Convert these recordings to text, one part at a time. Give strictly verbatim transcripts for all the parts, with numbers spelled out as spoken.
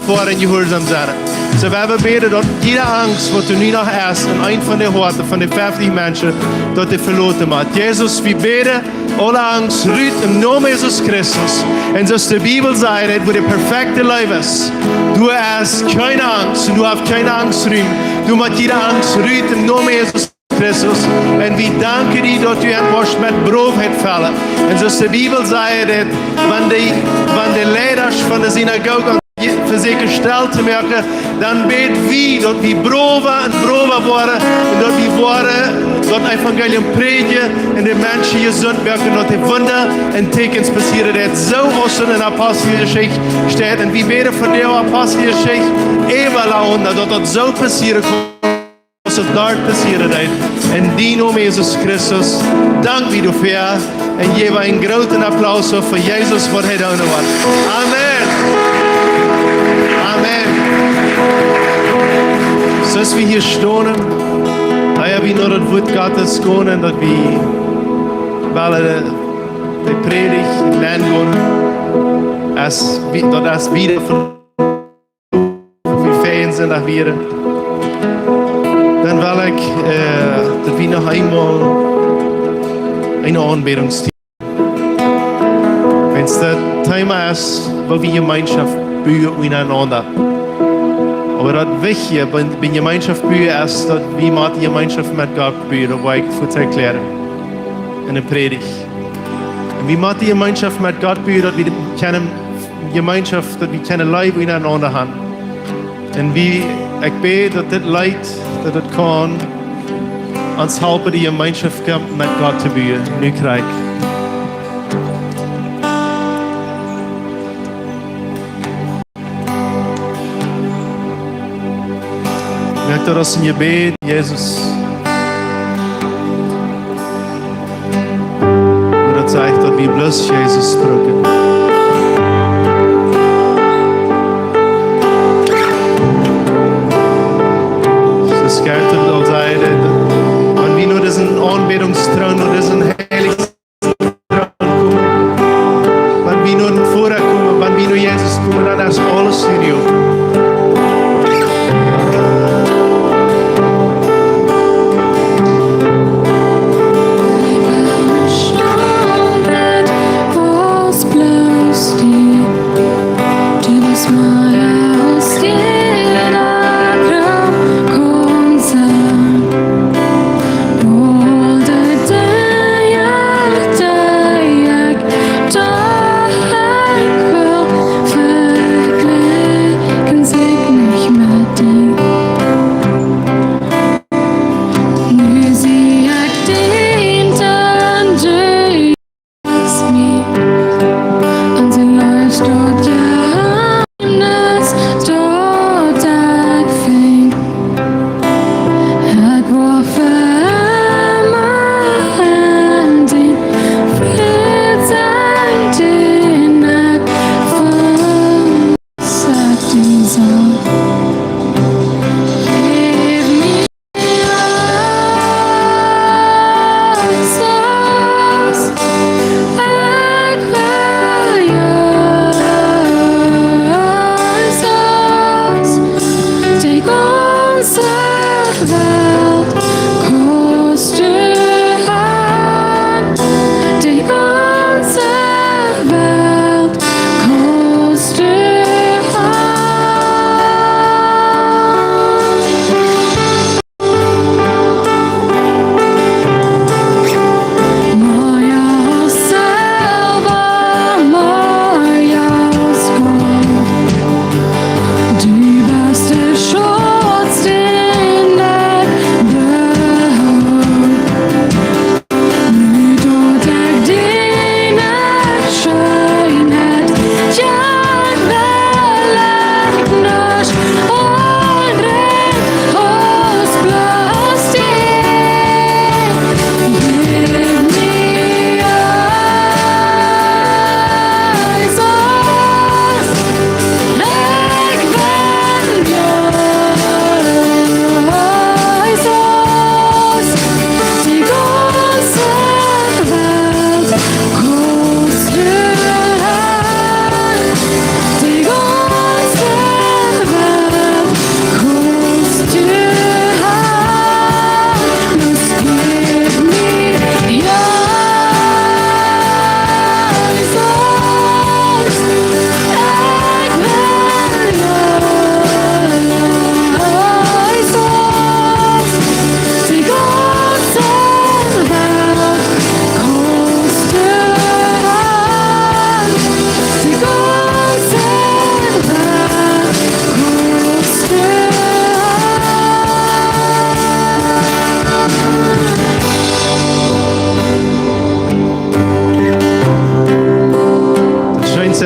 woaren jehuarsom sennen. Soo, wie bäden, daut jiede Angst, waut doa nu noch es, enn eent von de Hoaten von de fefftich Menschen, daut dee veloten mott. Jesus, wie bäden, aule Angst rut em Nomen Jesus Christus. Un soo aus de Bibel sajcht, daut wua de perfekte Leew es, doa es kjeene Angst, un doa haft kjeene Angst Rum. Doa mott jiede Angst rut em Nomen Jesus Christus. Un wie danken die, daut du an woascht met Broheit fellen. Un soo aus de Bibel sajcht, daut wan de, wan de Leidasch von de Sinagoge vesieekjen stell to moaken, dan bäd wie, daut wie browa un browa woaren, un daut wie woaren daut Evangelium prädjen un de Menschen jesunt moaken, daut de Wunda un Teakjens passieren, daut soo aus enn de Aposteljeschicht steit. Un wie bäden fa de Aposteljeschicht äwalaten, daut daut soo passieren kaun, aus daut doa passieren deed. Enn dien Nomen, Jesus Christus, dank wie doafäa. Un jäw een grooten Applaus fa Jesus, waut hee doonen woat. Amen. Amen. Soo aus wie hia stonen, ea wie no daut Wuat Gottes gonen, daut wie wellen de, de Prädicht nengonen, aus wie, daut es wieda von wie fein sent, daut wie, dan well ekj, äh, daut wie noch eemol eene Aunbädung stieren. Wan daut Thema es, woo wie Jemeenschoft buen unjarenaunda. Oba daut Wichtje bie, bie Jemeenschoft buen es, daut wie motten Jemeenschoft met Gott buen, daut well ekj fuaz erkjläaren enne Prädicht. Un wie motten Jemeenschoft met Gott buen, daut wie kjennen Jemeenschoft, daut wie kjennen Leew unjarenaunda haben. Un wie, ekj bäd, daut dit Leet, daut et kaun ons halpen, de Jemeenschoft met Gott to buen. Nu kjrieech. Moak daut aus een Jebäd, Jesus. Wua daut sajcht, daut wie bloos Jesus brucken. Soo aus Gerd aul säd, wan wie no disen Aunbädungstroon, no disen heilijen Troon komen, wan wie no dän Voda komen, wan wie no Jesus komen, dan es aules serio.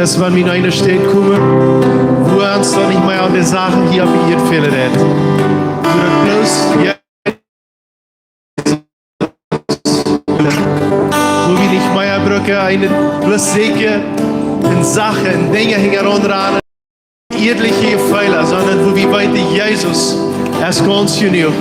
es, wan wie no eene Städ komen, wua ons dan nich mea aun de Sachen hia opp de Ieed fälen deit. Wua daut bloos, jo, wua wie nich mea brucken, eene bloos secha en Sachen, en Dinja hinjaraun rannen, ieedliche Jefeelen, sonda wua wie weeten, Jesus es gaunz jenuach.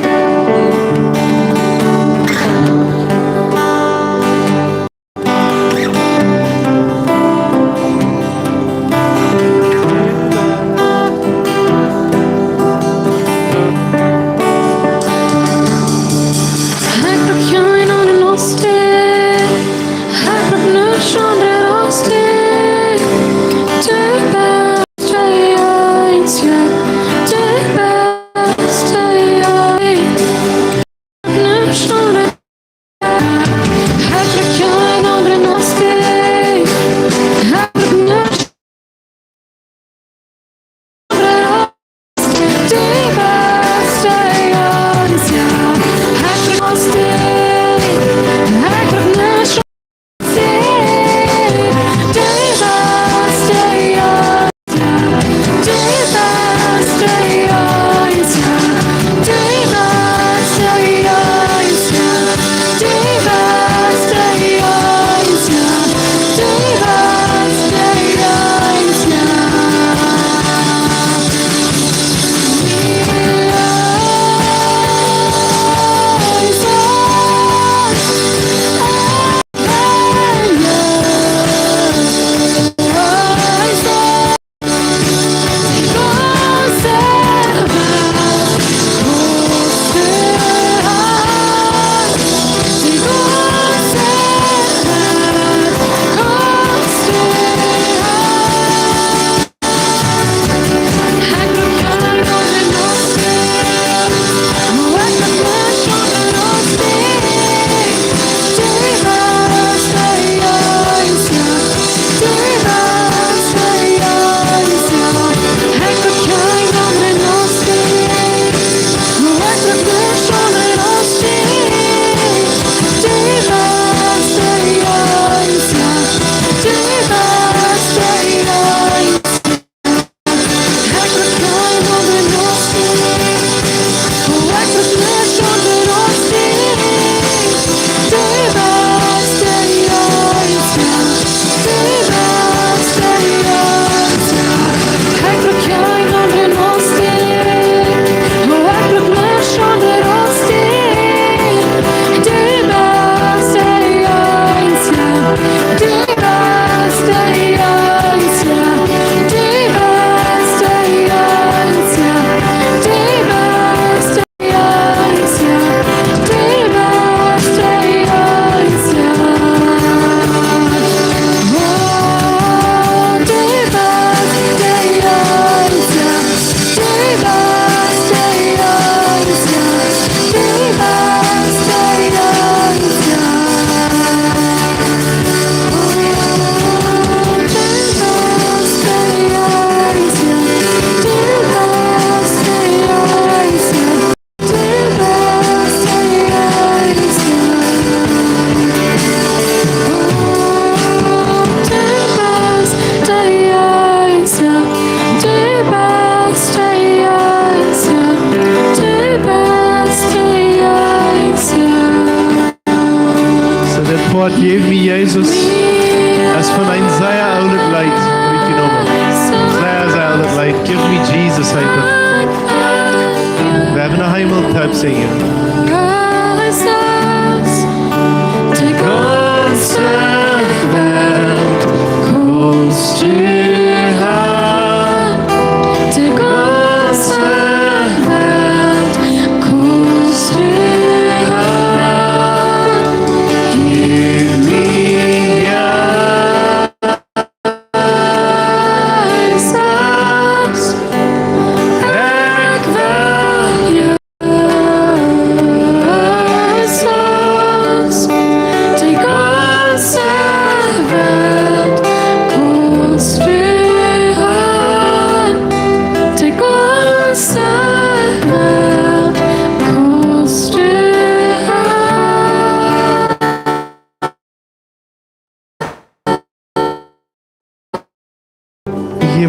So, daut Poat Jeff mie Jesus es von een sea oolet Leet metjenomen. Sea, sea oolet Leet. Give me Jesus, heet daut. Wie haben noch eemol Text sinjen. De gaunze Welt kaust du han. De gaunze Welt kaust du han. Gif mie, jo, Jesus. Ekj well, jo, Jesus. De gaunze Welt kaust du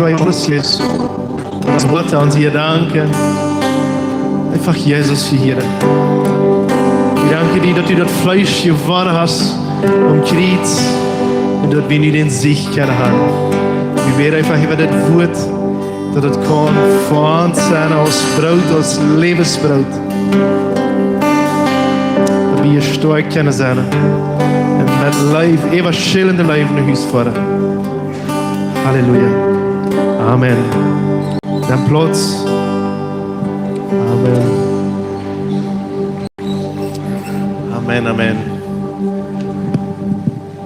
Wie aules läsen. Ons Gott, ons Hia danken. Eefach Jesus hia. Wie danken die, daut du daut Fleesch jewonnen hast aum Kjriez un daut wie nu dän Sieg kjennen haben. Wie bäden eefach äwa dit Wuat, daut et kaun fa ons sennen aus Broot, aus Läwensbroot. Daut wie stoakj kjennen sennen un met Leew, äwaschellende Leew no Hus foaren. Halleluja. Amen. Dan Plauz. Amen. Amen, amen.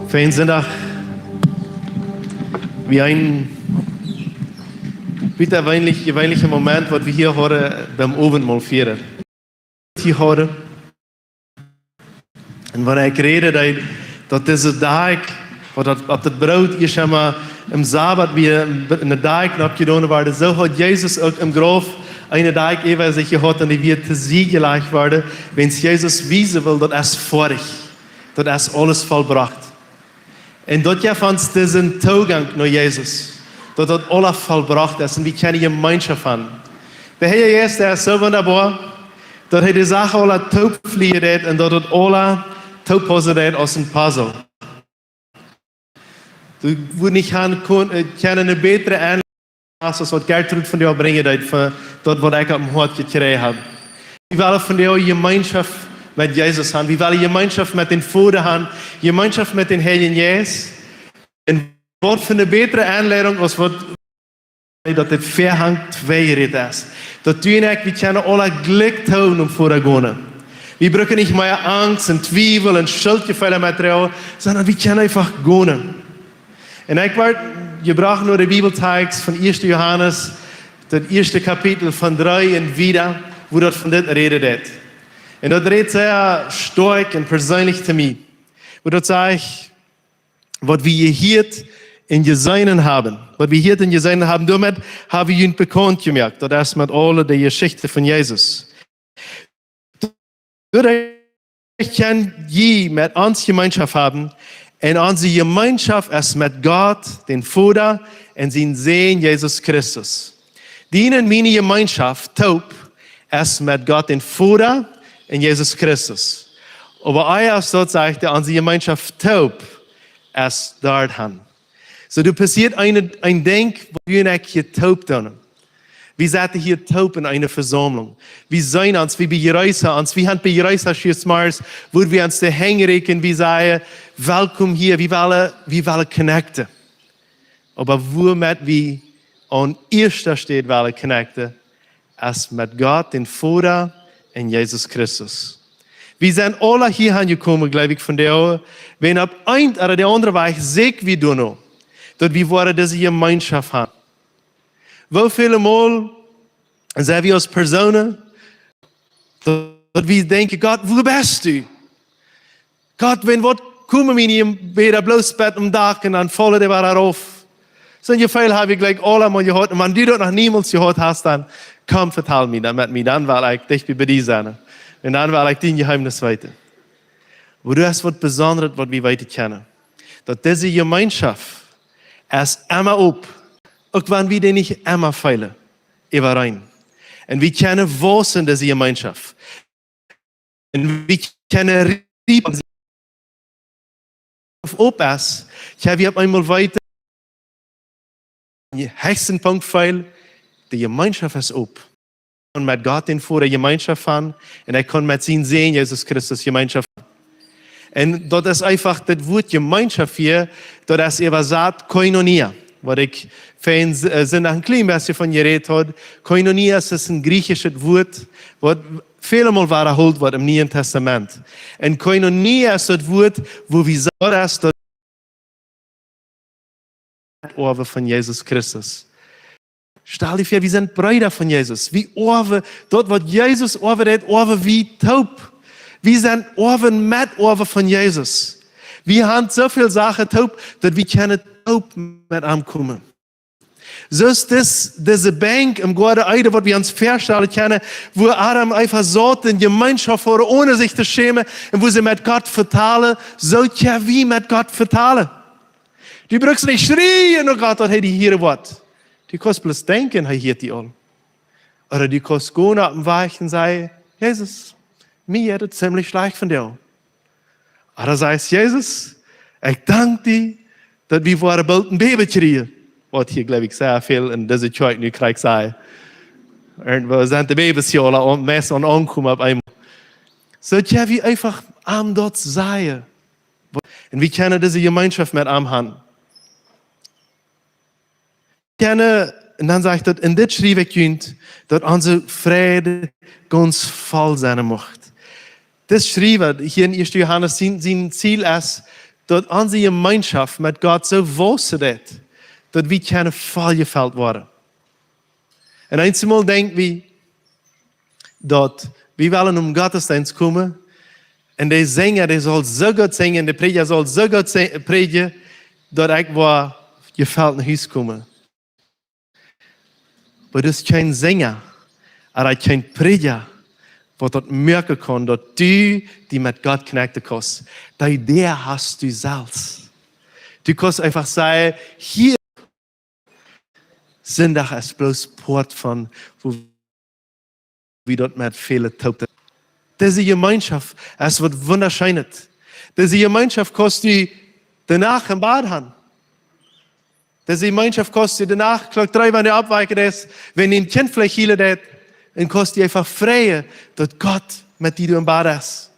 Fein Sindach. Wie een, wie een jeweenlich, jeweenlicha Moment, waut wie hia hauden biem Owentmol fieren. Hia hauden. Un wan ekj räd, daut, daut dise Deich, waut daut, opp daut Broot ieescht emol aum Sabat wia, ne Deich nopp jedonen worden, soo haud Jesus uk em Grauf eene Deich äwa sikj jehaut un dee wia to Sied jelajcht worden, wiels Jesus wiesen wull, daut es foadich, daut es aules vollbrocht. Un daut jeft ons disen Toogank no Jesus, daut daut aules vollbrocht es un wie kjennen Jemeenschoft haben. De Herr Jesus, dee es soo wundaboa, daut hee de Sachen aula toopflieejen deed un daut daut aula toopaussen deed aus een Puzzle. Du wurscht nich haben kun-, äh, kjennen eene bätre Enleidunk aus waut Gertrud vondoag brinjen deed, fa daut waut ekj oppem Hoat jekjräajen hab. Wie wellen vondoag Jemeenschoft met Jesus haben. Wie wellen Jemeenschoft met dän Voda haben. Jemeenschoft met dän Heiljen Jeist. Un waut fa eene bätre Enleidunk aus waut daut de Vähank tweejerät es. Daut du un ekj, wie kjennen aula jlikj toop no Voda gonen. Wie brucken nich mea Angst un Twiewel un Schultjefeela met droagen, sonda wie kjennen eefach gonen. Un ekj wort jebrocht no dän Bibeltext von ieeschte Johanes, daut ieeschte Kapitel von dree un wieda, wua daut von dit räden deit. Un daut rät sea stoakj un perseenlich to mie. Wua daut sajcht, waut wie jehieet un jeseenen haben. Waut wie jehieet un jeseenen haben, doamet hab wie junt bekaunt jemoakt. Daut es met aule de Jeschicht von Jesus. Doaderch kjenn jie met ons Jemeenschoft haben, un onse Jemeenschoft es met Gott, dän Voda, un sienen Sän Jesus Christus. Diene un miene Jemeenschoft toop es met Gott, dän Voda, un Jesus Christus. Oba ea aus daut sajcht, onse Jemeenschoft toop es doa han. Soo, doa passieet een, een Dinkj, waut wie en Enj hia toop doonen. Wie sitten hia toop en eene Vesaumlunk. Wie seenen ons, wie bejreessen ons, wie han bejreessen ons hia zemorjes, wua wie ons de Henj räakjen, wie sajen, welkom hia, wie wellen, wie wellen connecten. Oba wuamet wie aun ieeschte Städ wellen connecten, es met Gott, dän Voda, un Jesus Christus. Wie sent aula hia aunjekomen, jleew ekj, vondoag, wan opp een ooda de aundre Wajch sieekj wie doano, daut wie woaren dise Jemeenschoft haben. Woo väle Mol sent wie aus Persoonen, daut wie denkjen, Gott, wua best du? Gott, wan waut komen mie nich bäta bloos bat em Dak un dan faulen dee wada rauf. Soon Jefeel hab ekj jlikj aula mol jehaut. Un wan du daut noch niemols jehaut hast, dan komm, vetal mie daut met mie. Dan well ekj dicht bie die sennen. Un dan well ekj dien Jeheemnis weeten. Oba doa es waut Besondret, waut wie weeten kjennen. Daut dise Jemeenschoft es emma op. Uk wan wie dee nich emma feelen. Äwareen. Un wie kjennen wausen, dise Jemeenschoft. Un wie kjennen riepen, auf es, jo, wie opp eemol weeten, dän hechsten Punkt feelen, de Jemeenschoft es op. Un met Gott dän Voda Jemeenschoft han, un ekj kaun met sienen Sän Jesus Christus Jemeenschoft han. Un daut es eefach daut Wuat Jemeenschoft hia, daut es äwasat Koinonia, waut ekj fa een S-, äh, Sindach een kjlien bät von jerät haud. Koinonia es een griechischet Wuat, waut väle Mol wadaholt woat em Nieen Tastament. Un Koinonia es daut Wuat, wua wie sajen, daut Oawen von Jesus Christus. Stal die väa, wie sent Breeda von Jesus. Wie oawen, daut waut Jesus oawen deed, oawen wie toop. Wie sent Oawen, Metoawen von Jesus. Wie han soo väl Sachen toop, daut wie kjennen toop met am komen. Soo aus dis, dise Benkj em Goaden Eden, waut wie ons väastalen kjennen, wua Adam un Eva sauten, Jemeenschoft hauden, onen sikj to schämen, un wua see met Gott vetalen, soo kjenn wie met Gott vetalen. Du brukst nich schrieen no Gott, daut hee die hieren woat. Du kaust bloos denkjen, hee hieet die aul. Ooda du kaust gonen oppem Wajch un sajen: "Jesus, mie jeit et zimlich schlajcht vondoag." Ooda sajchst: "Jesus, ekj dank die, daut wie woaren boolt een Baby kjrieen." Waut hia, jleew ekj, sea väl en dise Kjoakj nu krakjt sent. Irjentwoo sent de Babys hia aul aum meisten aunkomen opp eemol. Soo, jo, wie eefach am daut sajen. Un wie kjennen dise Jemeenschoft met am haben. Kjennen, un dan sajcht daut, un dit schriew ekj junt, daut onse Fräd gaunz voll sennen mucht. Dit schriew ekj hia en Ieeschte Johanes, sien, sien Ziel es, daut onse Jemeenschoft met Gott soo wausen deit, daut wie kjennen volljefelt woaren. Un eemol denkj wie, daut wie wellen em Gottesdeenst komen, un de Sinja, dee saul soo goot sinjen, de Prädja saul soo goot se-, prädjen, daut ekj woa jefelt no Hus komen. Oba daut es kjeen Sinja, ooda kjeen Prädja, waut daut moaken kaun, daut du die met Gott connecten kaust. Dee Idee hast du selfst. Du kaust eefach sajen: "Hia, Sindach es bloos Poat von, woo wie daut met väle toop." Dise Jemeenschoft es waut Wundascheenet. Dise Jemeenschoft kaust du de Nacht em Bad haben. Dise Jemeenschoft kaust du de Nacht Klock dree, wan du oppwaken deist, wan dien Kjint veleicht hielen deit, un kaust die eefach freien, daut Gott met die em Bad es.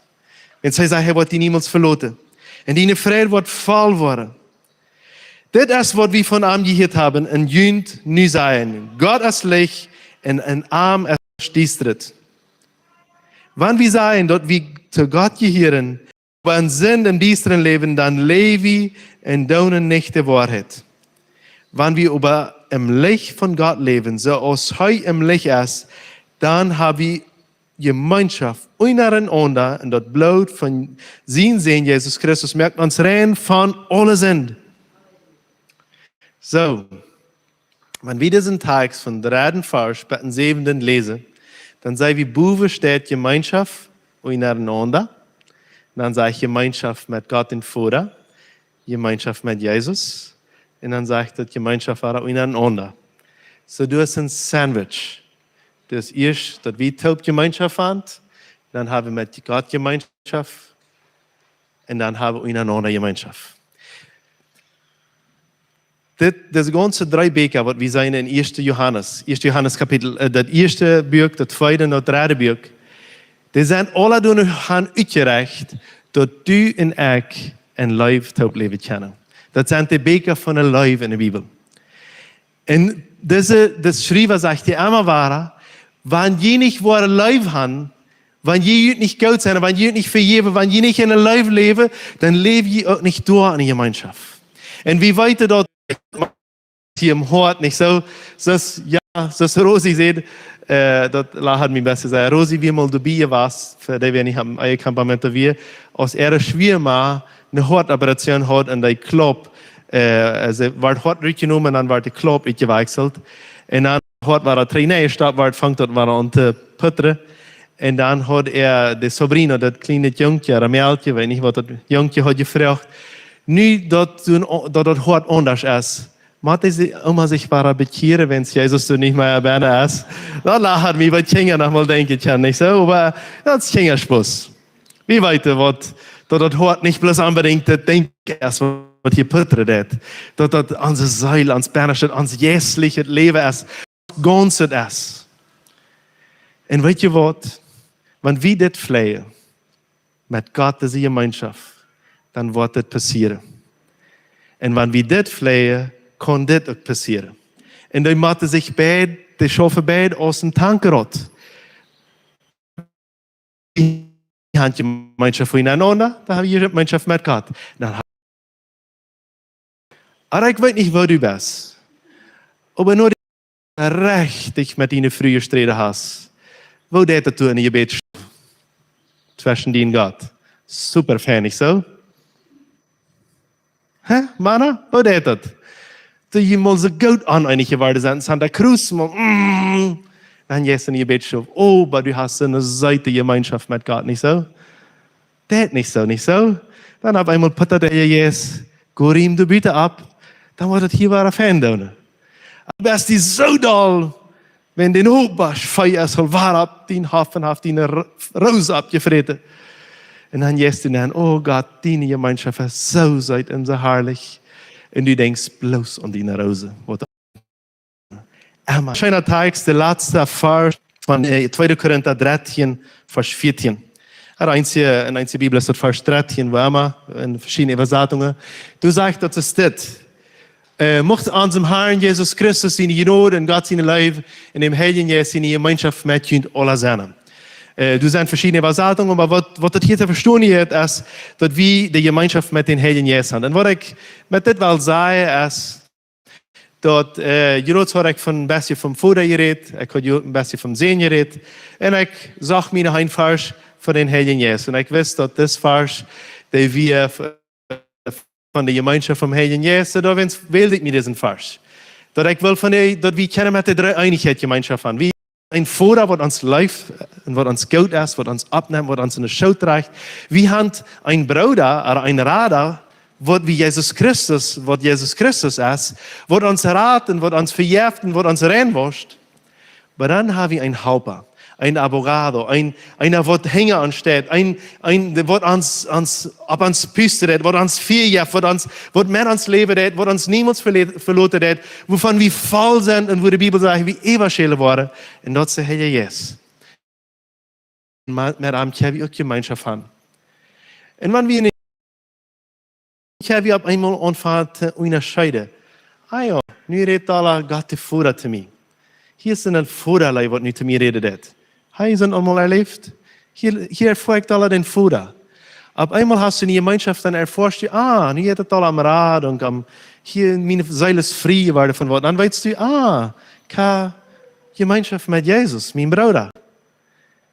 Un hee sajcht, hee woat die niemols veloten. Un diene Fräd woat voll woaren. Dit es, waut wie von am jehieet haben un junt nu sajen: Gott es Licht un en am es Diestanis. Wan wie sajen, daut wie to Gott jehieren, oba en Sind em Diestren läwen, dan läw wie un doonen nich de Woarheit. Wan wie oba em Licht von Gott läwen, soo aus hee em Licht es, dan hab wie Jemeenschoft unjarenaunda, un daut Bloot von sien Sän Jesus Christus moakt ons rein von aule Sind. Soo, wan wie disen Tekst von dredden Varsch bat dän säwenden läsen, dan seenen wie, bowen steit Jemeenschoft unjarenaunda. Dan sajcht Jemeenschoft met Gott dän Voda, Jemeenschoft met Jesus. Un dan sajcht daut Jemeenschoft wada unjarenaunda. Soo, daut es een Sandwich. Daut es ieescht, daut wie toop Jemeenschoft haben, dan hab wie met Gott Jemeenschoft, un dan hab wie unjarenaunda Jemeenschoft. Dit, dise gaunze dree Bieekja, waut wie seenen en Ieeschte Johanes, Ieeschte Johanes Kapitel, äh, daut ieeschte Buak, daut tweede un daut dredde Buak, dee sent aule doano utjerecht, daut du un ekj en Leew toop läwen kjennen. Daut sent de Bieekja von de Leew en de Bibel. Un dise, de Schriewa sajcht hia emma wada: Wan jie nich woaren Leew haben, wan jie junt nich goot sent, wan jie junt nich vejäwen, wan jie nich en de Leew läwen, dan läw jie uk nich doa en de Jemeenschoft. Un wie weeten daut hia em Hoat, nich soo? Soo aus, jo, soo aus Rosi säd, äh, daut lachat mie een bät, säd: Rosi wia mol doabie jewast, fa dee, wäa nich aum Ehecampamento wia, aus äare Schwiama eene Hoatoperation haud un de Klopp, äh, see wort Hoat rutjenomen un dan wort de Klopp utjewakjselt. Un dan haud wada trigj nenn jestoppt, wort, funk daut wada aun to puttren. Un dan haud äa de sobrino, daut kjliene Jungkje, ooda Mäakje, weet nich waut, daut Jungkje haud jefroacht, nu daut, daut daut Hoat aundasch es, mott dee Oma sikj wada bekjieren, wan Jesus doa nich mea bennen es? Daut lachat mie, waut Kjinja noch mol denkjen kjennen, nich soo? Oba daut es Kjinjaspos. Wie weeten waut, daut daut Hoat nich bloos onbedinjt daut Dinkj es, waut hia puttren deit. Daut daut onse Seel, ons Bennastet, ons jeistlichet Läwen es, gaunz et es. Un weet jie waut? Wan wie dit fläajen, met Gott dise Jemeenschoft, dan woat dit passieren. Un wan wie dit fläajen, kaun dit uk passieren. Un dee motten sikj beid, dee schaufen beid aus een Tankrad. Wie haben Jemeenschoft unjarenaunda, dan hab jie Jemeenschoft met Gott. Dan ha-, oba ekj weet nich, woo du best. Oba nu du rechtich met diene Fru jesträden hast, woo deit daut doa en de Jebäd tweschen die un Gott? Super fein, nich soo? Hä, Mana? Woo deit daut? Doa jie mol soo goot oneenich jeworden sent, Santa Cruz, mol, mm, dan jeist du en de Jebäd, oba du hast soone seete Jemeenschoft met Gott, nich soo? Deit nich soo, nich soo? Dan opp eemol puttert de Jeist, go riem du bitte opp, dan woat et hia wada fein doonen. Best du soo doll, wan dien Obasch fei es, aul wada opp dien Hoff un haft diene Ro-, Roos oppjefräten. Un dan jeist du dan, oh Gott, diene Jemeenschoft es soo seet un soo harlich. Un du denkjst bloos aun diene Roos. Waut emma. Scheena Tekjst, de latste Varsch von, äh, tweede Korinta dartieen, Varsch vieetieen. Ea eensje, enne eensje Bibel es daut Varsch dartieen, woo emma, enne veschiedne Äwasatungen. Doa sajcht daut, es dit. Äh, mucht onsen Harn Jesus Christus siene Jnod un Gott siene Leew un däm Heiljen Jeist siene Jemeenschoft met junt aula sennen. Äh, doa sent veschiedne Äwasatungen, oba waut, waut daut hia to vestonen jeft, es, daut wie de Jemeenschoft met dän Heiljen Jeist haben. Un waut ekj met dit well sajen, es, daut, äh, jrods haud ekj von een bät vom Voda jerät, ekj haud jo een bät vom Sän jerät, un ekj sach mie noch een Varsch von dän Heiljen Jeist. Un ekj wist, daut dis Varsch, dee wia, äh, von de Jemeenschoft vom Heiljen Jeist, doawäajen wäld ekj mie disen Varsch. Daut ekj well von de, daut wie kjennen met de Dreeeenichkjeit Jemeenschoft haben. Wie een Voda, waut ons leeft un waut ons goot es, waut ons oppnemt, waut ons enne Schoot drajcht. Wie haben een Brooda, ooda een Rada, waut wie Jesus Christus, waut Jesus Christus es, waut ons rat un waut ons vejeft un waut ons reinwoscht. Oba dan haben wie een Halpa, een Abogado, een, eena waut hinja ons steit, een, een, dee waut ons, ons, opp ons pusten deit, waut ons Fria jeft, waut ons, waut met ons läwen deit, waut ons niemols verle-, veloten deit, wuavon wie voll sent un woo de Bibel sajcht, wie äwaschälen woaren. Un daut es de Heilje Jeist. Met, met am kjenn wie uk Jemeenschoft haben. Un wan wie nich, kjenn wie opp eemol aunfangen to unjascheeden. Ah jo, nu rät aula Gott de Voda to mie. Hia es een Voda, waut nu to mie räden deit. Hee es aulmol erläft. Hia, hia erfoa ekj aula dän Voda. Opp eemol hast du eene Jemeenschoft, dan erfoascht du, ah, nu jeit et aula om Rad un om, hia, miene Seel es frie jeworden von waut. Dan weetst du, ah, ekj hab Jemeenschoft met Jesus, mien Brooda.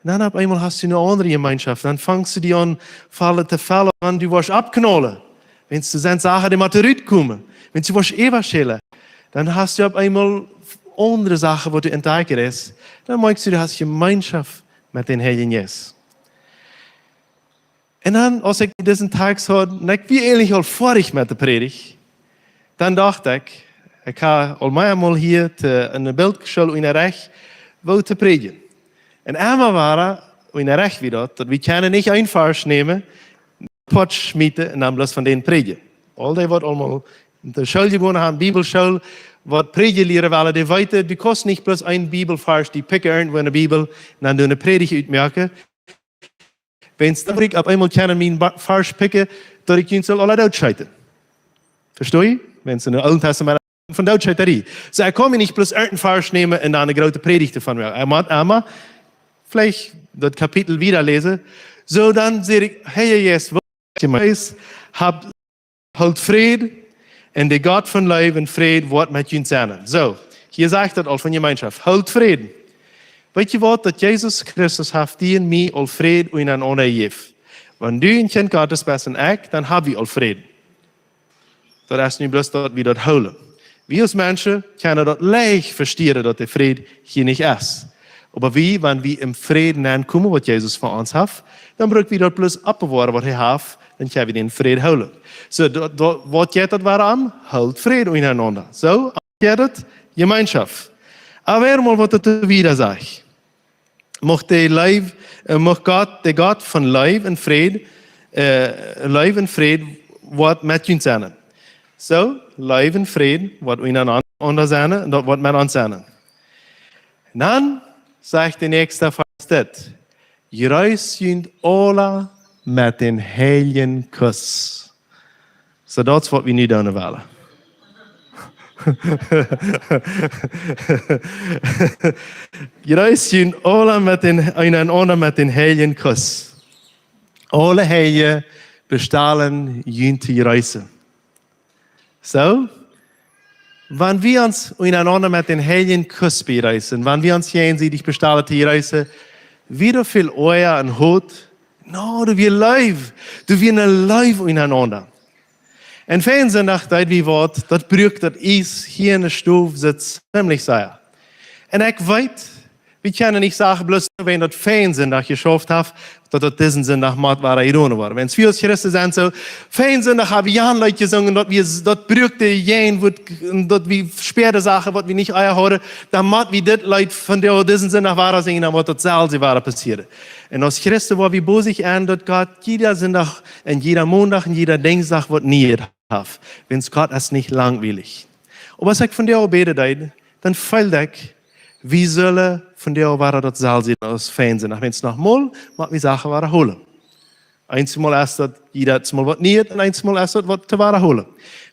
Un dan opp eemol hast du eene aundre Jemeenschoft. Dan fangst du die aun, felle to felle, wan du woascht aufknaulen. Wan du sent Sachen, dee motten rutkomen. Wan du woascht äwaschälen. Dan hast du opp eemol aundre Sachen, waut du entdakjen deist. Dan moakjst du, du hast Jemeenschoft met dän Heiljen Jeist. Un dan, aus ekj disen Tekjst haud, un ekj wia eejentlich aul foadich met de Prädicht, dan docht ekj, ekj hab aul meamol hia to, enne Bildschool unjarecht, woo to prädjen. Un emma wada unjarecht wia daut, daut wie kjennen nich een Varsch nämen, poat schmieten un dan bloos von dän prädjen. Aul dee waut aulmol enne School jegonen haben, Bibelschool, waut prädjen lieren wellen, dee weeten, du kaust nich bloos een Bibelvarsch, dee picken irjentwua enne Bibel, un dan doa eene Prädicht utmoaken. Wan dan ekj opp eemol kjenn mien Ba-, Varsch picken, daut ekj junt saul aula dootscheeten. Vestonen? Wan see em Oolen Tastament von Dootscheetarie. Soo, ekj kaun mie nich bloos irjent een Varsch nämen un dan eene groote Prädicht von mie. Ekj mott emma veleicht daut Kapitel wieda läsen. Soo, dan saj ekj, Herr Jesus, waut du meist, hab Hoolt Fräd, un de Gott von Leew un Fräd woat met junt sennen. Soo, hia sajcht daut aul von Jemeenschoft. Hoolt Fräd. Weetst du waut, daut Jesus Christus haft die un mie aul Fräd unjarenaunda jejäft? Wan du een Kjint Gottes best un ekj, dan hab wie aul Fräd. Daut es nu bloos daut wie daut hoolen. Wie aus Menschen kjennen daut leicht vestieren, daut de Fräd hia nich es. Oba wie, wan wie em Fräd nenkomen, waut Jesus fa ons haft, dan bruck wie daut bloos oppbewoaren, waut hee haft, dan kjenn wie dän Fräd hoolen. Soo, daut, daut, waut jeit daut wada aun? Hoolt Fräd unjarenaunda. Soo, jeit daut? Jemeenschoft. Oba emol waut daut wieda sajcht. Mucht de Leew, äh, mucht Gott, de Gott von Leew un Fräd, äh, Leew un Fräd woat met junt sennen. Soo, Leew un Fräd woat unjarenaunda sennen, un daut woat met ons sennen. Dan sajcht de näakjste Varsch dit: Jreetst junt aula met dän heiljen Kuss. Soo, daut es waut wie nu doonen wellen. Jreetst junt aula met dän, unjarenaunda met dän heiljen Kuss. Aule Heilje bestalen junt to jreessen. Soo, wan wie ons unjarenaunda met dän heiljen Kuss bejreetsen, wan wie ons jäajensiedich bestalen to jreessen, woo väl Oaja un Hoot, nä, doa wia Leew, doa wia eene Leew unjarenaunda. Un vondoag de Dach, daut wie waut, daut brukt daut Iess hia enne Stow soo zimlich sea. Un ekj weet, Wie kjennen nich sajen, bloos wäajen daut Feiensindach jeschauft haft, daut daut disen Sindach mott wada jedonen woat. Wan wie aus Christen sent, soo, Feiensindach hab wie een Leet jesungen, daut wie, daut brukt de Jäajen, waut, daut wie schwoare Sachen, waut wie nich ea hauden, dan mott wie dit Leet von de, disen Sindach wada sinjen, dan woat daut selfst wada passieren. Un aus Christen, wua wie bosich en, daut Gott jieda Sindach un jieda Mondach un jieda Dinjsdach waut Nieet haft. Wiels Gott es nich langwielich. Oba aus ekj von de Oabeit deed, dan feeld ekj, wie sellen von de Oabeit daut selfst aus Feiensindach. Wan noch mol, mott wie Sachen wadaholen. Eensmol es daut, jiedet Mol waut Nieet, un eensmol es daut waut to wadaholen.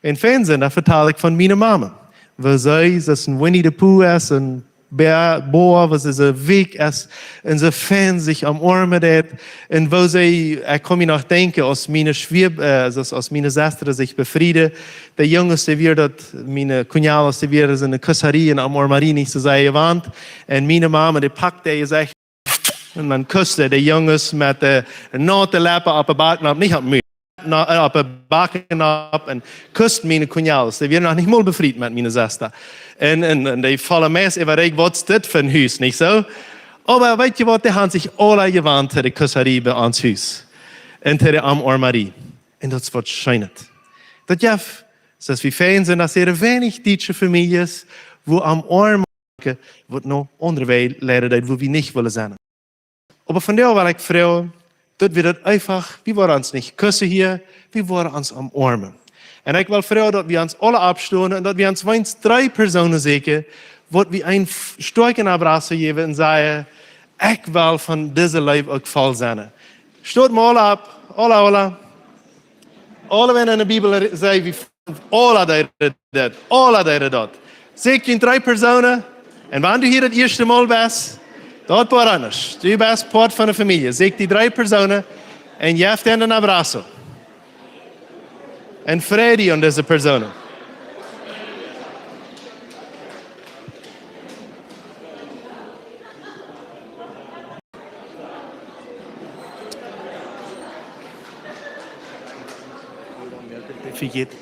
Wan Feiensindach, dan vetal ekj von miene Mama. Woo see, see es een Winnie the Pooh es, een Bä-, Boa, woo see soo weekj es, un soo fein sikj omoarmen deed. Un woo see, ekj kaun mie noch denkjen, aus miene Schwäb-, äh, aus, aus miene Sesta sikj befrieden, de Junges, dee wieren daut, miene Cuñados, dee wieren soo ne Kusserie un Omoarmerie nich soo sea jewant. Un miene Mama, dee pakt dee, sajcht, un dan kusst de Junges met de naute Leppen opp de Backen opp, nich opp Mul, na, äh, opp de Backen opp un kusst miene Cuñados. Dee wieren noch nich mol befriet met miene Sesta. Un, un, un dee faulen meist äwa, waut es dit fa een Hus, nich soo? Oba weetst du waut, dee haben sikj aula jewant to de Kusserie bie ons Hus. Un to de Omoarmerie. Un daut es waut scheenet. Daut jeft, soo aus wie fein sent, daut sea weinich dietsche Famieljes, wua Omoarmunk woat no aundre Wäaj leiden, daut wua wie nich wellen sennen. Oba vondoag well ekj froagen, daut wie daut eefach, wie woaren ons nich kussen hia, wie woaren ons omoarmen. Un ekj well froagen, daut wie ons aula oppstonen un daut wie ons weens dree Persoonen sieekjen, waut wie een f-, stoakjen abrazo jäwen un sajen, ekj well von dise Leew uk voll sennen. Stot mol aula opp, aula, aula. Aula, wan en de Bibel re-, sajcht, wie aula deeden dit, aula deeden daut. Sieekj die dree Persoonen, un wan du hia daut ieeschte Mol best, daut woat aundasch. Du best Poat von de Famielje. Sieekj die dree Persoonen un jeff an een abrazo. Un frei die aun dise Persoonen. Verjit.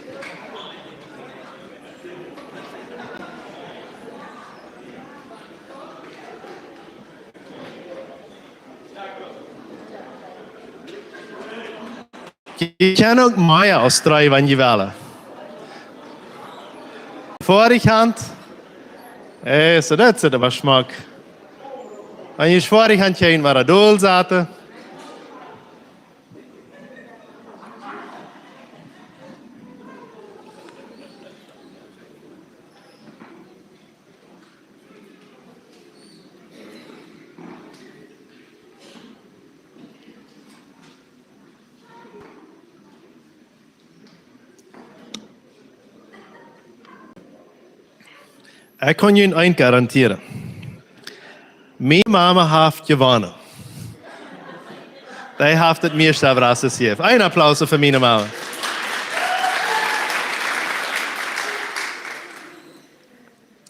Jie kjennen uk mea aus dree, wan jie wellen. Foadich han. Ey, soo, daut sitt oba schmock. Wan jie foadich han, kjenn jie wada dol sitten. Ekj kaun junt eent garantieren. Miene Mama haft jewonnen. Dee haft daut mieeschte Abrazos jejäft. Een Applaus fa miene Mama.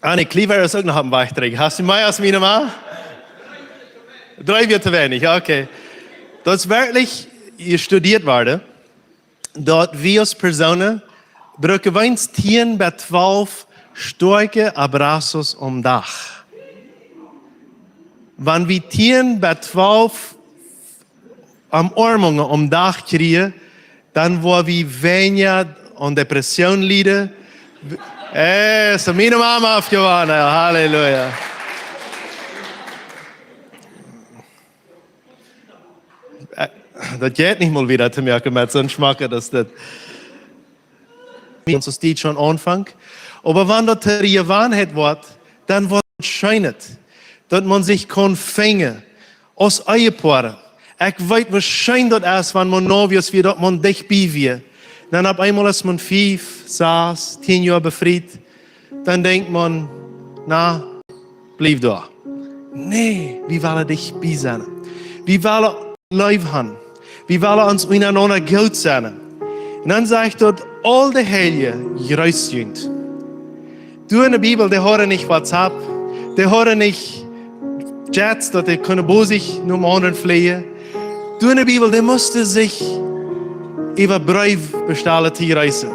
Annie Cleaver es uk noch opp dän Wajch trigj. Hast du mea aus miene Mama? Dree wia to weinich, okay. Daut es werkjlich jestudiet worden, daut wie aus Persoonen brucken weens tieen bat twalf stoakje Abrazos aum Dach. Wan wie tieen bat twalf Omoarmungen aum Dach kjrieen, dan woa wie weinja aun Depression lieden. Ey, soo miene Mama haft jewonnen, Halleluja. Äh, daut jeit nich mol wada to moaken met soon Schmock, daut daut wie ons aus dit schon aunfangt. Oba wan daut de Jewanheit woat, dan woat et scheenet, daut maun sikj kaun finjen aus Ehepoaren. Ekj weet, woo scheen daut es, wan maun novios wia, daut maun dicht bie wia. Dan opp eemol es maun fief, sas, tieen Joa befriet. Dan denkjt maun, na, bliew doa. Nä, wie wellen dicht bie sennen. Wie wellen Leew han. Wie wellen ons unjarenaunda goot sennen. Un dan sajcht daut, aul de Heilje jreesst junt. Doa en de Bibel, dee hauden nich WhatsApp, dee hauden nich Jets, daut dee kunnen bosich nom aundren fleejen. Doa en de Bibel, dee musten sikj äwa Breew bestalen to jreessen.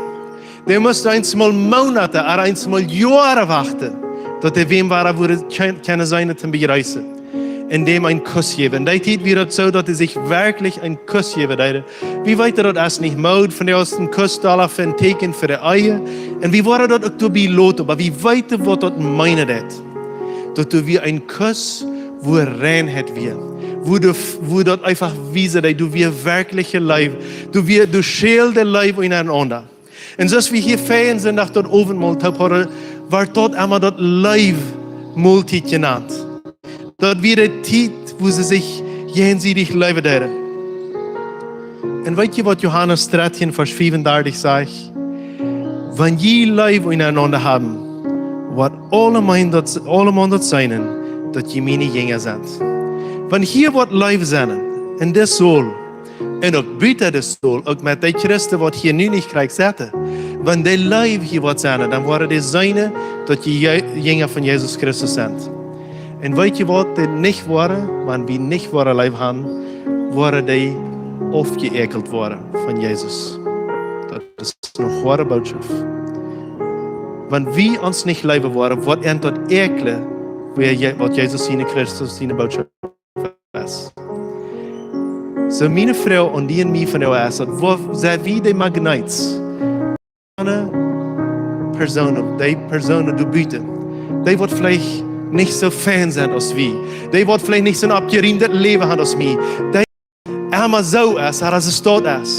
Dee musten eensmol Moonaten, ooda eensmol Joaren wachten, daut dee wäm wada wudden kjen-, kjennen seenen toom bejreessen. un däm een Kuss jäwen. Dee Tiet wia daut soo, daut see sikj werkjlich een Kuss jäwen deeden. Wie weeten, daut es nich Mood, von dee aus een Kuss dolla fa een Tieekjen fa de Ehe. Un wie woaren daut uk doabie loten, oba wie weeten, waut daut meenen deit. Daut doa wia een Kuss, wua Reinheit wia. Wua doa, wua daut eefach wiesen deed, doa wia werkjliche Leew. Doa wia, doa schälde Leew unjarenaunda. Un soo aus wie hia vorijen Sindach daut Owentmol toop hauden, wort daut emma daut Leewmoltiet jenant. Daut wia de Tiet, wua see sikj jäajensiedich leewen deeden. Un weet jie, waut Johanes dartieen, Varsch fiefundartich sajcht? Wan jie Leew unjarenaunda haben, woat aulemaun daut, aulemaun daut seenen, daut jie miene Jinja sent. Wan hia woat Leew sennen, en dit Saul, un uk buta dit Saul, uk met dee Christen, waut hia nu nich krakjt setten, wan dee Leew hia woat sennen, dan woaren dee seenen, daut jie Je-, Jinja von Jesus Christus sent. Un weet jie, waut dee nich woaren? Wan wie nich woaren Leew haben, woaren dee aufjeäkjelt woaren von Jesus. Daut es eene hoade Bootschoft. Wan wie ons nich leewen woaren, woat an daut äkjlen, wua Je-, waut Jesus siene, Christus siene Bootschoft es. Soo, miene Froag aun die un mie von es, daut, wua sent wie de Magneet? Aune Persoonen, dee Persoonen doa buten, dee waut veleicht nich soo fein sent aus wie, dee waut veleicht nich soon oppjerieemdet Läwen haben aus mie, dee emma soo es, aus et doa es.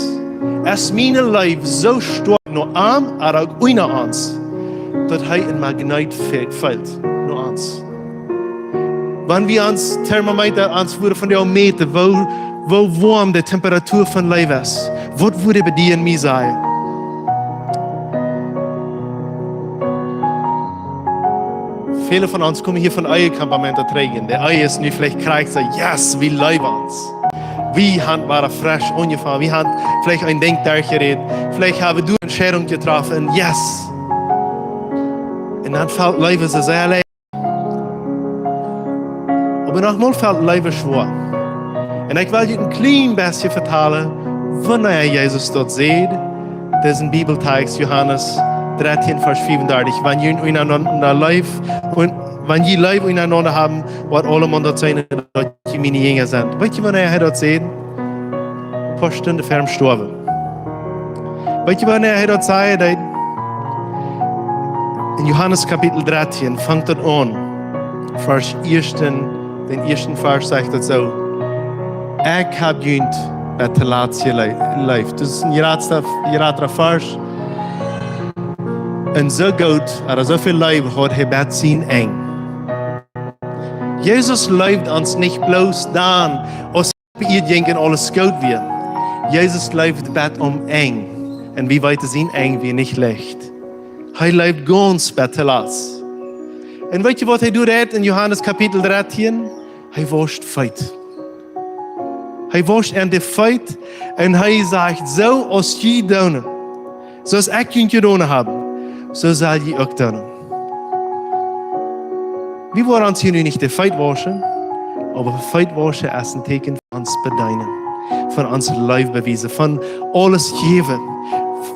Es miene Leew soo stoakj no am, ooda uk unja ons, daut hee een Magneet fe-, feelt no ons? Wan wie ons Thermometer, ons wudden von de Meter, woo, woo woam de Temperatua von Leew es, waut wudd bie die un mie sennen? Väle von ons komen hia von Ehekampementen trigj. De Ehe es nu veleicht krakjt soo, yes, wie leewen ons. Wie haben wada fresch aunjefongen. Wie haben veleicht een Dinkj derchjerät. Veleicht haben wie eene Entscheidunk jetroffen. Yes. Un dan felt Leew soo sea leicht. Oba noch mol felt Leew schwoa. Un ekj well junt een kjlien bät vetalen, wanea Jesus daut sajcht, disen Bibeltext, Johanes dartieen, Varsch fiefundartich: Wan jie unjarenaunda Leew, un wan jie Leew unjarenaunda haben, woat aulemaun daut seenen, daut jie miene Jinja sent. Weet jie, wanea hee daut säd? Een poa Stunden ver stoawen. Weet jie, wanea hee daut säd? Hee, en Johanes Kapitel dartieen fangt daut aun. Varsch ieeschten, dän ieeschten Varsch sajcht daut soo: Ekj hab junt bat toolatst jele-, jeleeft. Daut es een jratsta, jratra Varsch. Un soo goot, ooda soo väl Leew haud hee bat sien Enj. Jesus leeft ons nich bloos dan, aus hee hia jinkj un aules goot wia. Jesus leeft bat aum Enj. Un wie weeten, sien Enj wia nich leicht. Hee leeft gaunz bat toolatst. Un weet jie, waut hee doa deit en Johanes Kapitel dartieen? Hee wauscht Feet. Hee wauscht an de Feet un hee sajcht: Soo aus jie doonen, soo aus ekj junt jedonen hab, soo sell jie uk doonen. Wie woaren ons hia nu nich de Feet wauschen, oba Feet wauschen es een Tieekjen von ons bedeenen, von ons Leew bewiesen, von aules jäwen.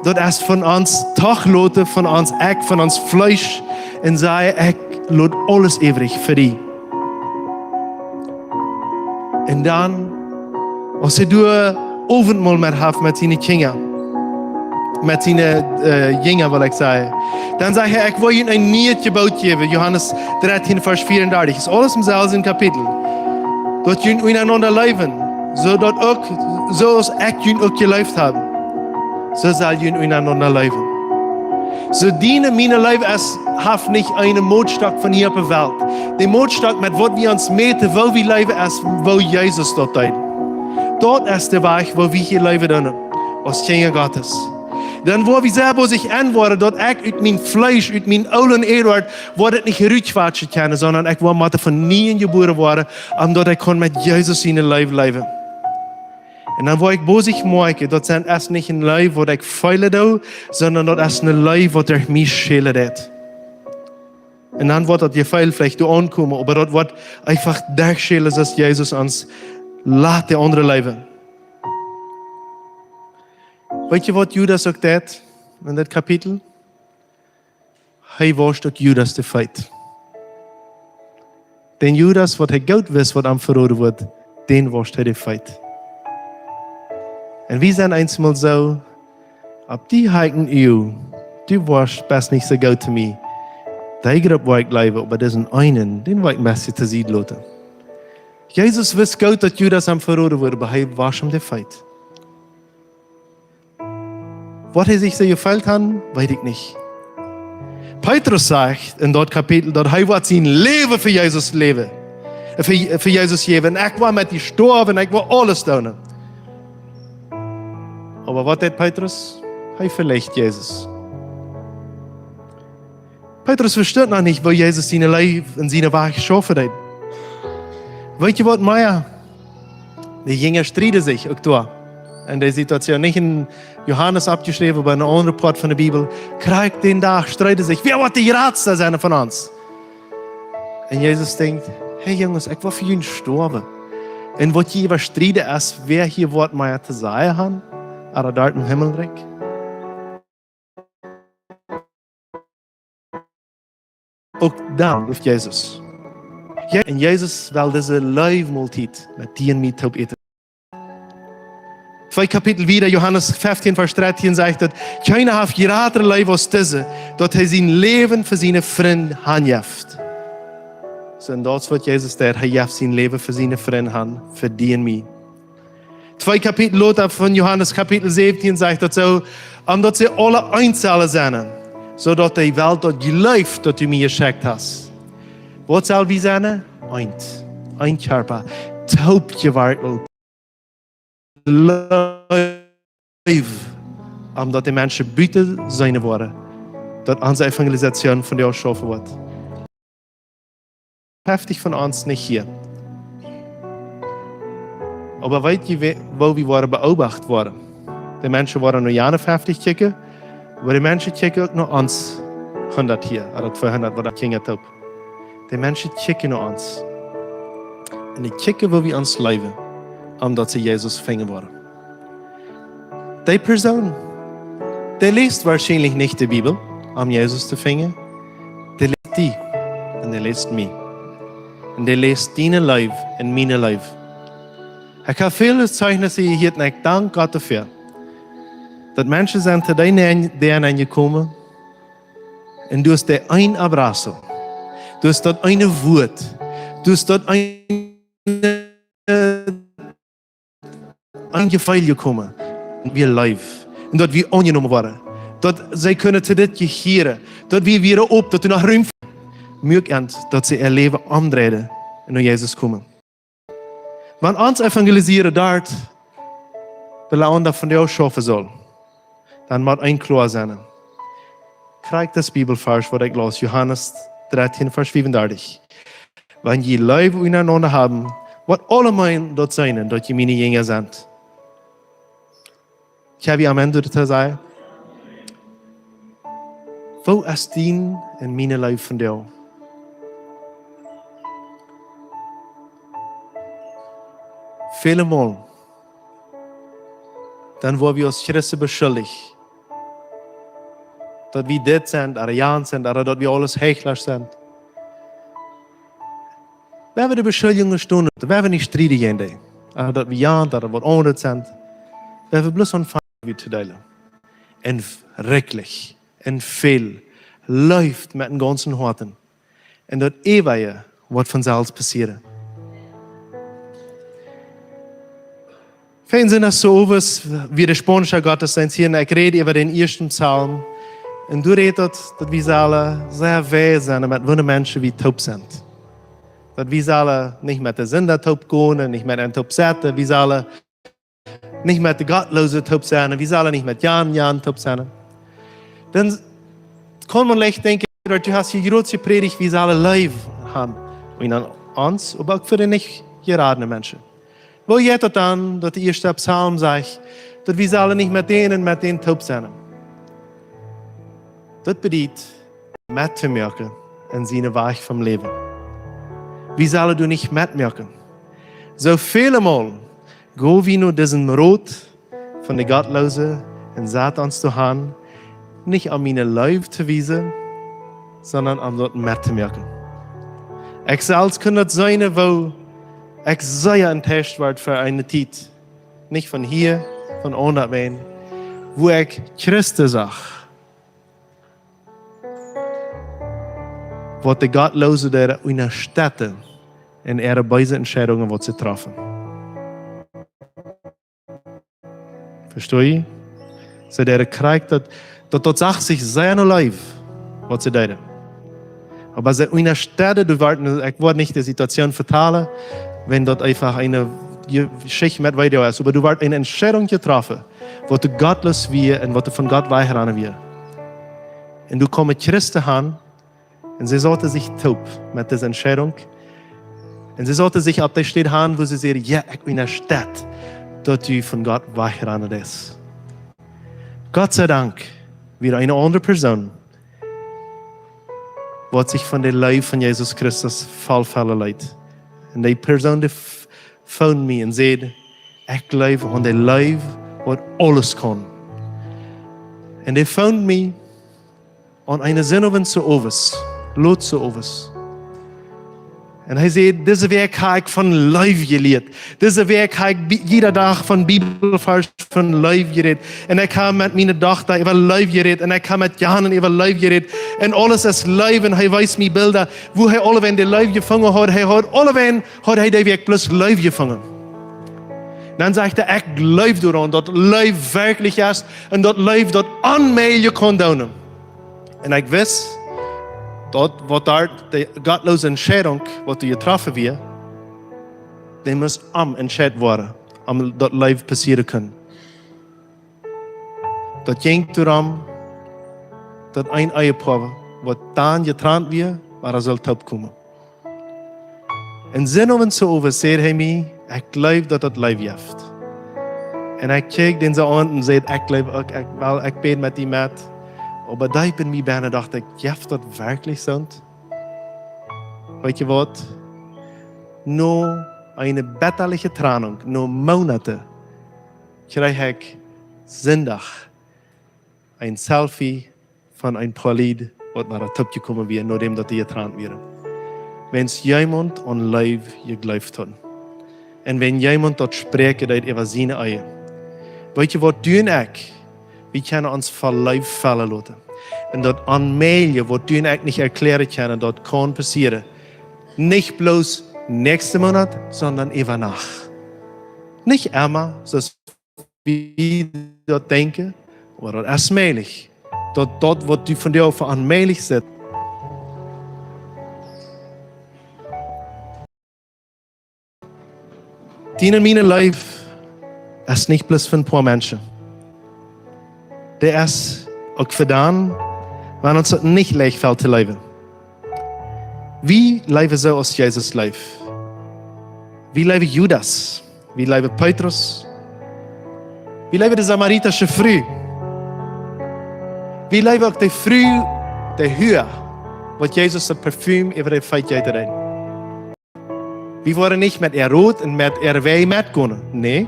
Daut es von ons toch loten, von ons Ekj, von ons Fleesch, un sajen: Ekj lot aules äwrich fa die. Un dan, aus hee doa Owentmol met haft met siene Kjinja, met siene, äh, Jinja, well ekj sajen, dan sajcht hee: Ekj well junt een niet Jeboot jäwen. Johanes dartieen, Varsch vieeundartich. Es aules em selwjen Kapitel. Daut jie unjarenaunda leewen, soo daut uk, soo aus ekj junt uk jeleeft hab, soo sell jie unjarenaunda leewen. Soo diene, miene Leew es, haft nich eenen Mootstock von hia opp de Welt. De Mootstock, met waut wie ons mäten, woo wie leewen, es, woo Jesus daut deed. Daut es de Wajch, woo wie hia leewen doonen, aus Kjinja Gottes. Dan woa wie selfst sikj enwoaren, daut ekj ut mien Fleesch, ut mien oolen Eduard, woat et nich rutquatschen kjennen, sonda ekj woa motten von nieem jebuaren woaren, om daut ekj kaun met Jesus siene Leew leewen. Un dan woa ekj bosich moakjen, daut sent, es nich een Leew, waut ekj feelen doo, sonda daut es een Leew, waut derch mie schellen deit. Un dan woat daut Jefeel veleicht doa aunkomen, oba daut woat eefach derchschellen, soo aus Jesus ons lat de aundre leewen. Weet jie, waut Judas uk deit en dit Kapitel? Hee wauscht uk Judas de Feet. Dän Judas, waut hee goot wist, waut am veroden wudd, dän wauscht hee de Feet. Un wie sent eensmol soo: Opp die ha ekj een Uag, du woascht, best nich soo goot to mie. Dee Grupp woa ekj jleewen, oba disen eenen, dän woa ekj een bät to Sied loten. Jesus wist goot, daut Judas am veroden wudd, oba hee wosch am de Feet. Waut hee sikj soo jefeelt haud, weet ekj nich. Petrus sajcht en daut Kapitel, daut hee wudd sien Läwen fa Jesus läwen, fa, fa Jesus jäwen. "Ekj woa met die stoawen, ekj woa aules doonen." Oba waut deed Petrus? Hee veleajend Jesus. Petrus vestunt noch nich, woo Jesus siene Leew un siene Wajch schaufen deed. Weet jie waut mea? De Jinja strieden sikj uk doa. En de Situation, nich en Johanes oppjeschräwen, oba en een aundret Poat von de Bibel. Krakjt dän Dach strieden sikj: "Wäa woat de jratsta sennen von ons?" Un Jesus denkjt: "Hey Junges, ekj woa fa junt stoawen. Un waut jie äwa strieden es, wäa hia woat mea to sajen haben, ooda doa em Himmelrikj." Uk dan leeft Jesus. Jo, un Jesus well dise Leewmoltiet met die un mie toop äten. Twee Kapitel wieda, Johanes feftieen, Varsch dartieen, sajcht daut: "Kjeena haft jratre Leew aus dise, daut hee sien Läwen fa siene Frind hanjeft." Soo, un daut es waut Jesus deed. Hee jeft sien Läwen fa siene Frind han, fa die un mie. Twee Kapitel lota, von Johanes Kapitel säwentieen, sajcht daut soo: "Om daut see aule eent sellen sennen, soo daut de Welt daut jleeft, daut du mie jeschekjt hast." Waut sell wie sennen? Eent. Een Kjarpa. Toop jewartelt. Leew. Om daut de Menschen buten seenen woaren, daut onse Evangelisation vondoag schaufen woat. Feftich von ons nich hia. Oba weet jie, woo wie woaren beobacht woaren? De Menschen woaren no jane feftich kjikjen, oba de Menschen kjikjen uk no ons hundat hia, ooda tweehundat, waut daut jinkj toop. De Menschen kjikjen no ons. Un dee kjikjen, woo wie ons leewen, om daut see Jesus finjen woaren. Dee Persoon, dee läst woarschienlich nich de Bibel, om Jesus to finjen. Dee läst die un dee läst mie. Un dee läst diene Leew un miene Leew. Ekj hab väle Zeijnisse jehieet un ekj dank Gott doafäa, daut Menschen sent to dee nenn, dee nenn jekomen, un du hast dee een abrazo, du hast daut eene Wuat, du hast daut eene een Jefeel jekomen, daut wie leew, un daut wie aunjenomen woaren, daut see kjennen to dit jehieren, daut wie wieren op, daut du noch Rum muak, un daut see äa Läwen omdreien un no Jesus komen. Wan ons Evangelisieren doa bie Launda vondoag schaufen saul, dan mott eent kloa sennen. Krakjt dis Bibelvarsch, waut ekj laus, Johanes dartieen, Varsch fiefundartich. Wan jie Leew unjarenaunda haben, woat aulemaun daut seenen, daut jie miene Jinja sent. Kjenn wie Amen doatoo sajen? Woo es diene un miene Leew vondoag? Väle Mol, dan woa wie aus Christen beschuldicht, daut wie dit sent, ooda jant sent, ooda daut wie aules Heichla sent. Wie haben de Beschuldjungen stonen, wie haben nich strieden jäajen dee. Ooda daut wie jant, ooda waut aundret sent. Wie haben bloos aunfangen, wie to deelen. Un werkjlich, un väl, leeft met dän gaunzen Hoaten. Un daut Eewje woat von selfst passieren. Fäajen Sindach soo owes wia de spaunische Gottesdeenst hia, un ekj räd äwa dän ieeschten Psalm. Un doa rät daut, daut wie sellen sea wäa sennen, met woone Menschen wie toop sent. Daut wie sellen nich met de Sinda toop gonen, nich met an toop sitten, wie sellen nich met de Gottloose toop sennen, wie sellen nich met jan, jan toop sennen. Dan kaun maun leicht denkjen, daut du hast hia jrod jeprädicht, wie sellen Leew haben. Un aun ons, oba uk fa de nich jeradne Menschen. Woo jeit daut dan, daut de ieeschte Psalm sajcht, daut wie sellen nich met dän un met dän toop sennen? Daut bediet, mettomoaken en siene Wajch vom Läwen. Wie sellen doa nich metmoaken. Soo väle Mol go wie no disen Rot von de Gottloose un sat ons doa han, nich om miene Leew to wiesen, sonda om daut mettomoaken. Ekj selfst kunn daut seenen, woo ekj sea enttäuscht wort fa eene Tiet. Nich von hia, von aundre Menschen. Woo ekj Christen sach, waut de Gottloose doa unjastetten en äare beese Entscheidungen, waut see trafen. Vestonen? See deeden krakjt daut, daut, daut sach sikj sea no Leew, waut see deeden. Oba see unjastetten, du woascht, ekj woa nich de Situation vetalen, wan daut eefach eene Jeschicht met Video es, oba du woascht eene Entscheidunk jetroffen, waut du gottloos wia un waut du von Gott wajchrannen wia. Un doa kjeemen Christen aun, un see sauten sikj toop met dise Entscheidunk. Un see sauten sikj opp dee Städ aun, wua see säden: "Jo, ekj unjastett, daut du von Gott wajchrannen deist." Gott sei Dank, wia eene aundre Persoon, waut sikj von de Leew von Jesus Christus vollfellen leet. Un dee Persoon, dee f-, phoned mie un säd: "Ekj jleew aun de Leew, waut aules kaun." Un dee phoned mie aun eenen Sindach soo owes, lot soo owes. Un hee säd: "Dise Wäakj hab ekj von Leew jelieet. Dise Wäakj hab ekj bi-, jieda Dach von Bibelvarsch von Leew jerät. Un ekj hab met miene Dochta äwa Leew jerät. Un ekj hab met Jan äwa Leew jerät. Un aules es Leew." Un hee wees mie Bilda, wua hee aulewäajen de Leew jefungen haud. Hee haud aulewäajen, haud hee de Wäakj bloos Leew jefungen. Dan säd hee: "Ekj jleew doaraun, daut Leew werkjlich es un daut Leew daut Onmäajliche kaun doonen." Un ekj wist, daut waut doa de gottloose Entscheidunk, waut doa jetroffen wia, dee must am entscheit woaren, om daut Leew passieren kunn. Daut jinkj doaromm, daut een Ehepoa, waut dan jetrant wia, wada sull toopkomen. Un Sindach soo owes säd hee mie: "Ekj jleew, daut daut Leew jeft." Un ekj kjikjt dän soo aun un säd: "Ekj jleew uk, ekj, well, ekj bäd met die met. Oba deep en mie bennen docht ekj: Jeft daut werkjlich soont?" Weetst du waut? No eene bettaliche Trennunk, no Moonaten, kjrieech ekj Sindach een Selfie von een poa Lied, waut wada toopjekomen wia, nodäm daut dee jetrant wieren. Wan jemaunt aun Leew jejleeft haud. Un wan jemaunt daut spräakjen deed äwa siene Ehe. Weetst du waut, du un ekj, wie kjennen ons von Leew fellen loten. Un daut Onmäajliche, waut du un ekj nich erkjläaren kjennen, daut kaun passieren. Nich bloos näakjsten Moonat, sonda äwa Nacht. Nich emma, soo aus wie daut denkjen, oba daut es mäajlich. Daut, daut waut du vondoag fa onmäajlich sitst. Diene un miene Leew es nich bloos fa een poa Menschen. Dee es uk fa dän, wan ons daut nich leicht felt to leewen. Wie leewen soo aus Jesus leeft. Wie leewen Judas. Wie leewen Petrus. Wie leewen de samaritasche Fru. Wie leewen uk de Fru, de Hua, waut Jesus daut Parfüm äwa äare Feet jeeten deed. Wie woaren nich met äa Rot un met äare Wäaj metgonen. Nä.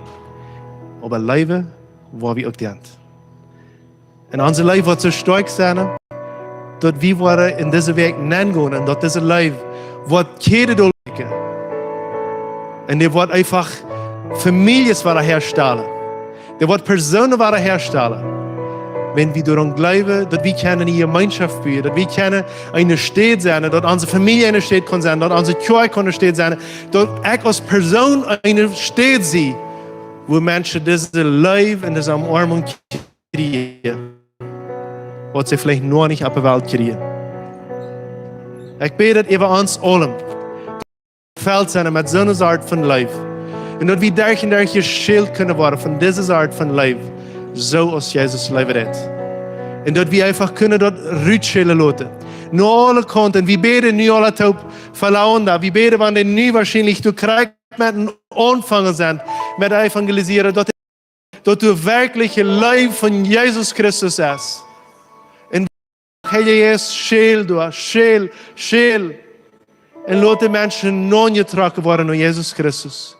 Oba leewen woa wie uk dee. Un onse Leew woat soo stoakj sennen, daut wie woaren en dise Wäakj nengonen un daut dise Leew woat Kjäden derchbräakjen. Un dee woat eefach Famieljes wada häastalen. Dee woat Persoonen wada häastalen. Wan wie doaraun jleewen, daut wie kjennen eene Jemeenschoft buen, daut wie kjennen eene Städ sennen, daut onse Famielje eene Städ kaun sennen, daut onse Kjoakj kaun eene Städ sennen, daut ekj aus Persoon eene Städ sie, wua Menschen dise Leew un dise Omarmunk kjrieen, waut see veleicht noch nich opp de Welt kjrieen. Ekj bäd daut äwa ons aulem felt sennen met soone Sort von Leew. Un daut wie derch un derch jeschält kjennen woaren von dise Sort von Leew, soo aus Jesus leewen deed. Un daut wie eefach kjennen daut rutschälen loten. No aule Kaunten, wie bäden nu aule toop fa Launda, wie bäden, wan dee nu woarschienlich doa krakjt met aunfangen sent, met evangelisieren, daut daut doa werkjlich de Leew von Jesus Christus es. Un Heilja Jeist, schäl doa, schäl, schäl. Un lot de Menschen nojetrakjen woaren no Jesus Christus.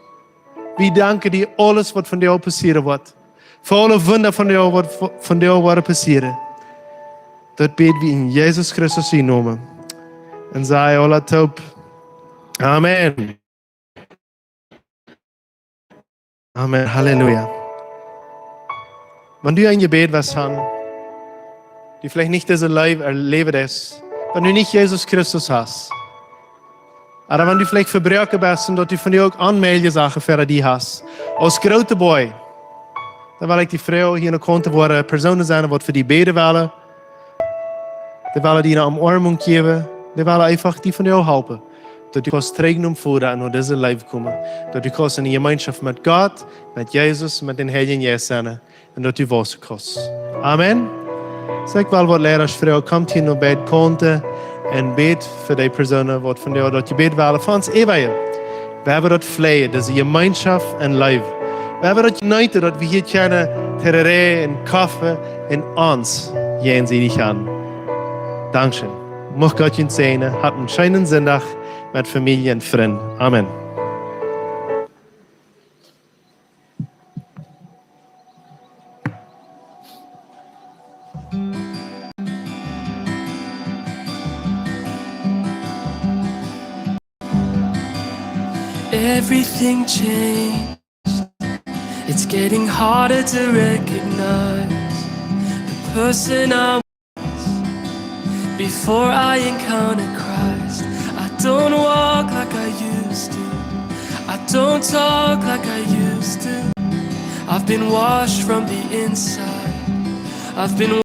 Wie danken die aules waut vondoag passieren woat. Fa aule Wunda vondoag waut, vondoag woaren passieren. Daut bäd wie en Jesus Christus sienen Nomen. Un saj aule toop: Amen. Amen. Halleluja. Wan du een Jebäd west han, du veleicht nich dise Leew erläwen deist, wan du nich Jesus Christus hast, ooda wan du veleicht vebroaken best un daut du von die uk onmäajliche Sachen fa die hast, aus groote Boy, dan well ekj die froagen, hia no Kaunten woaren Persoonen sennen, waut fa die bäden wellen, dee wellen die eene Omarmunk jäwen, dee wellen eefach die von die halpen, daut du kaust trigj nom Voda un no dise Leew komen, daut du kaust enne Jemeenschoft met Gott, met Jesus, met dän Heiljen Jeist sennen, un daut du wausen kaust. Amen. Soo, ekj well waut Leida froagen, komt hia no bie Kaunten un bät fa dee Persoonen, waut von die daut Jebäd wellen, fa ons äwaje. Wie haben daut Fleeje, dise Jemeenschoft un Leew. Wie haben daut jeneeten, daut wie hia kjennen Tereré un Koffe un ons jäajensiedich han. Dankscheen. Mucht Gott junt säajnen. Hat eenen scheenen Sindach met Famielje un Frind. Amen. Everything changed. It's getting harder to recognize the person I was before I encountered Christ. I don't walk like I used to. I don't talk like I used to. I've been washed from the inside. I've been